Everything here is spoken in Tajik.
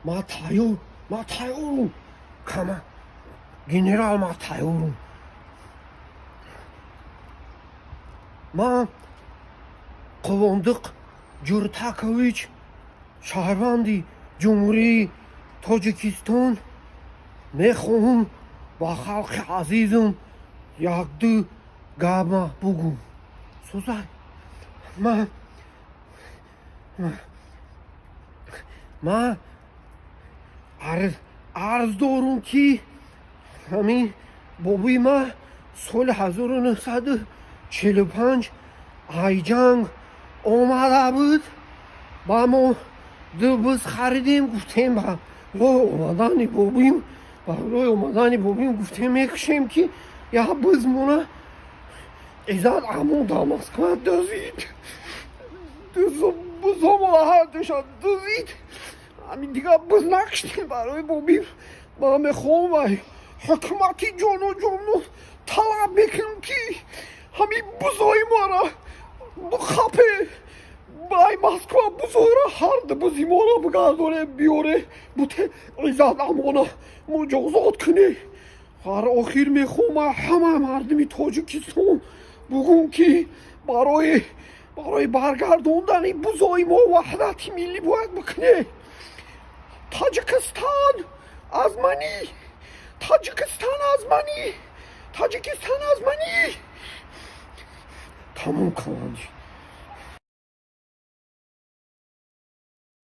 Ман тайёр, ман тайёрум. Кама генерал, ман тайёрум. Ман Қувондиқ Ҷуртакович, шаҳрванди Ҷумҳурии Тоҷикистон, мехоҳам ба халқи азизам якду гапма бугум. Сӯзай, ман арз дорум, ки ҳамин бобои ман соли 1945 ай ҷанг омада буд. Ба мо ду буз харидем, гуфтем, барои омадани бобим, барои омадани бобим, гуфтем, мекушем, ки як бузмона Иззат Амон дар Москва дузид. Бузомона ҳардуша дузид. Ҳамин дигар буз накуштем барои бобим. Ман мехоҳам ай ҳукумати ҷону ҷону талаб мекунам, ки ҳамин бузои мора бухапе ай Москва, бузора, ҳарду бузи моро бигардоне, биёре, буте Иззат Амона муҷозот куне. Ҳар охир мехоҳам ҳама мардуми Тоҷикистон бугум, ки барои баргардондани бузои мо ваҳдати миллӣ бояд бикуне. Тоҷикистон аз мани, Тоҷикистон аз мани, Тоҷикистон аз мани. Тамом, командир.